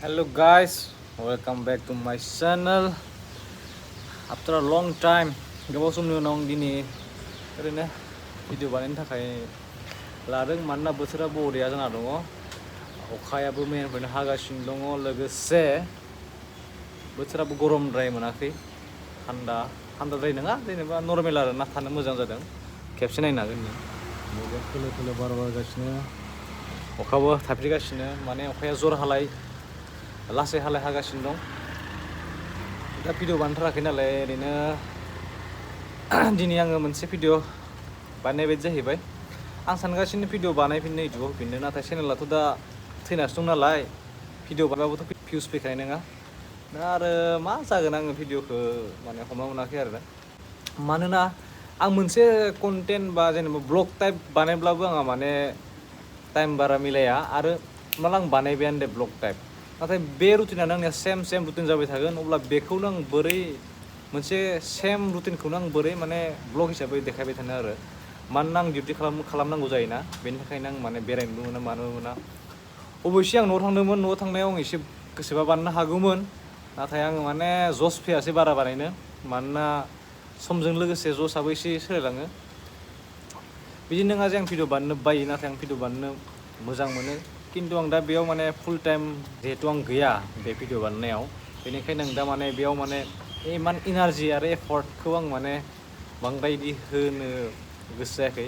Hello guys, welcome back to my channel. After a long time, गोबाव समनि उनाव आं दिनै ओरैनो भिडिअ बानायनो थाखाय लादों मानोना बोथोरा बरिया जाना दङ। अखायाबो मैयानिफ्रायनो हागासिनो दङ, लोगोसे बोथोराबो गरमद्राय मोनाखै, थान्दाद्राय नङा, जेनेबा नर्मेल आरो ना, थानो मोजां जादों। खेबसे नायनो हागोन नों, खोलो खोलो बार बारगासिनो, अखाबो थाइफ्रिगासिनो, माने अखाया जर हालाय लासै हालाय हागासिनो दं। दा भिडिअ बानायथाराखै नालाय ओरैनो दिनै आङो मोनसे भिडिअ बानायनाय बायदि जाहैबाय। आं सानगासिनो भिडिअ बानायफिननो इउटुबाव होफिननो, नाथाय चेनेलाथ' दा थैनासो दं नालाय, भिडिअ बानायबाबोथ' भिउस फैखानाय नङा। दा आरो मा जागोन, आङो भिडिअखौ माने हमना मोनाखै आरो। मानोना आं मोनसे कन्टेन्ट बा जेनेबा ब्लग टाइप बानायब्लाबो आंहा माने टाइम बारा मिलाया, आरो माला आं बानायबायानो दे ब्लग टाइप, नाथाय बे रुटिनानो आंनिया सेम रुटिन जाबाय थागोन। अब्ला बेखौनो आं बोरै मोनसे सेम रुटिनखौनो आं बोरै माने ब्लग हिसाबै देखायबाय थानो आरो। मानोना आं डिउटि खालामनांगौ जायोना, बेनि थाखायनो आं माने बेरायनोबो मोना मानोबो मोना। अबयसे आं न'आव थांदोंमोन, न'आव थांनायाव आं एसे गोसोबा बानायनो हागौमोन, नाथाय आङो माने जस फैयासै बारा बानायनो। मानोना समजों लोगोसे जसाबो एसे सोलायलाङो। बिदि नङा जे आं भिडिअ बानायनो बायो, नाथाय आं भिडिअ बानायनो मोजां मोनो। खिन्थु आं दा बेयाव माने फुल टाइम जिहेथु आं गैया बे भिडिअ बानायनायाव, बेनिखायनो आं दा माने बेयाव माने इमान इनारजि आरो एफर्टखौ आं माने बांद्राय इदि होनो गोसो जायाखै,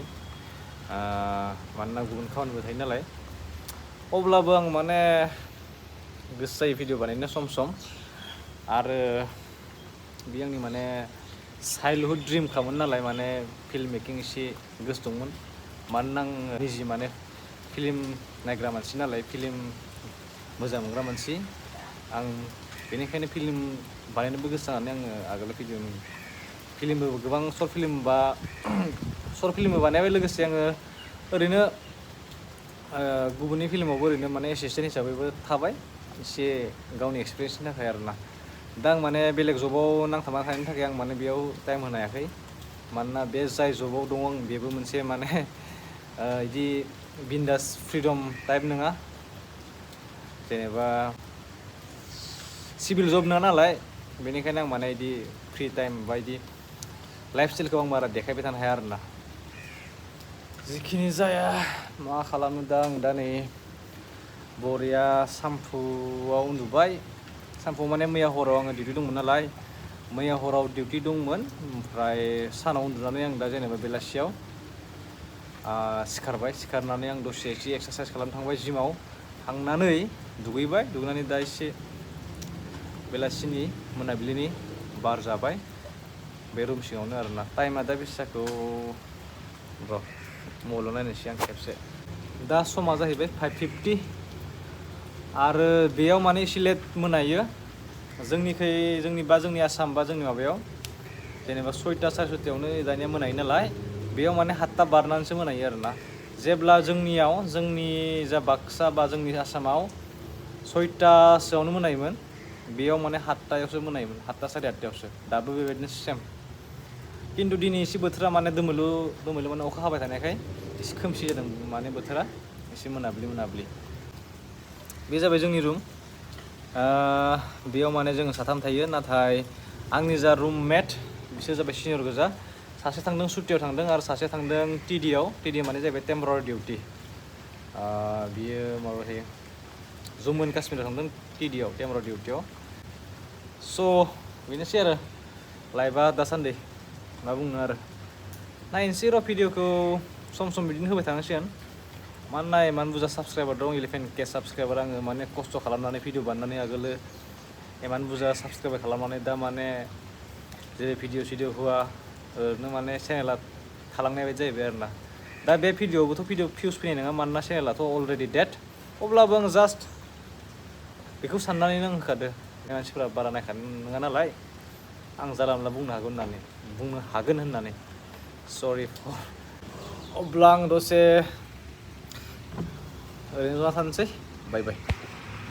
मानोना गुबुन खामानिबो थायो नालाय। अब्लाबो आं माने गोसो जायो भिडिअ बानायनो सम सम, आरो बे आंनि माने चाइल्डहुड ड्रिमखामोन नालाय, माने फिल्म मेकिं एसे गोसो दंमोन। मानोना आं निजि माने फिल्म नायग्रा मानसि नालाय, फिल्म मोजां मोनग्रा मानसि आं, बेनिखायनो फिल्म बानायनोबो गोसो जानानै आङो आगोलाव फिल्मबो गोबां सर्ट फिल्मबो बानायबाय। लोगोसे आङो ओरैनो गुबुननि फिल्मावबो ओरैनो माने एसिसटेन्ट हिसाबैबो थाबाय, एसे गावनि एक्सपिरियेन्सनि थाखाय आरोना। दा आं माने बेलेग जबाव नांथाबना थानायनि थाखाय आं माने बेयाव टाइम होनो हायाखै। मानोना बे जाय जबाव दङ आं, बेबो मोनसे माने बिदि बिन्दास फ्रिदम टाइप नङा, जेनेबा सिभिल जब नङा नालाय। बेनिखायनो आं माने बिदि फ्रि टाइम बा बिदि लाइफ स्टाइलखौ आं बारा देखायबाय थानो हाया आरोना। जिखिनि जाया मा खालामनो, आं दा नै बरिया सामफुआव उन्दुबाय। सामफुआव माने मैया हराव आङो डिउटि दंमोन नालाय, मैया हराव डिउटि दंमोन, ओमफ्राय सानाव उन्दुनानै आं दा जेनेबा बेलासियाव सिखारनानै आं दसे एसे एक्सारसाइस खालामनो थांबाय जिमाव। थांनानै दुगैबाय, दुगैनानै दा एसे बेलासिनि मोनाबिलिनि बार जाबाय बे रुम सिङावनो आरोना। टाइमा दा बेसे जाखो र' मबाइलाव नायनोसै आं खेबसे। दा समा जाहैबाय 5:50, आरो बेयाव माने एसे लेट मोनायो। जोंनि आसाम बा जोंनि माबायाव जेनेबा 6टा 6:30यावनो दानिया मोनायो नालाय, बेयाव माने 7टा बारनानैसो मोनायो आरोना। जेब्ला जोंनि जा बाक्सा बा जोंनि आसामाव 6टासोआवनो मोनायोमोन, बेयाव माने 7टायावसो मोनायोमोन, 7टा 8:30यावसो। दाबो बेबायदिनो सेम। खिन्थु दिनै एसे बोथोरा माने दोमैलु माने अखा हाबाय थानायखाय एसे खोमसि जादों माने बोथोरा, एसे मोनाब्लि। बे जाबाय जोंनि रुम। बेयाव माने जोङो 3 थायो, नाथाय आंनि जा रुममेट बिसोर जाबाय सिनियर गोजा। सासे थांदों सुटियाव थांदों, आरो सासे थांदों टिडिआव माने जाहैबाय टेम्परारि डिउटि। बियो माबा थायो, जम्मु एन्ड काश्मीराव थांदों टिडिआव टेम्परारि डिउटियाव। स' बेनोसै आरो लाइफआ दासान्दि, मा बुंनो आरो। नायनोसै र' भिडिअखौ सम सम बिदिनो होबाय थानांसिगोन। मानोना इमान बुरजा साबस्क्राइबार दं, 11K साबस्क्राइबार। आङो माने खस्थ' खालामनानै भिडिअ बानायनानै आगोलो इमान बुरजा साबस्क्राइबार खालामनानै दा माने जेरै भिडिअ होआ, ओरैनो माने चेनेला थालांनाय बायदि जाहैबाय आरोना। दा बे भिडिअआवबोथ' भिउस फैनाय नङा, मानोना चेनेलाथ' अलरेडि डेड। अब्लाबो आं जास्ट बेखौ साननानैनो आं होखादो, मानसिफोरा बारा नायखानाय नङा नालाय, आं जाला मोनला बुंनो हागोन होननानै। सरि। अब्ला आं दसे ओरैनो जना थानोसै। बाय बाय।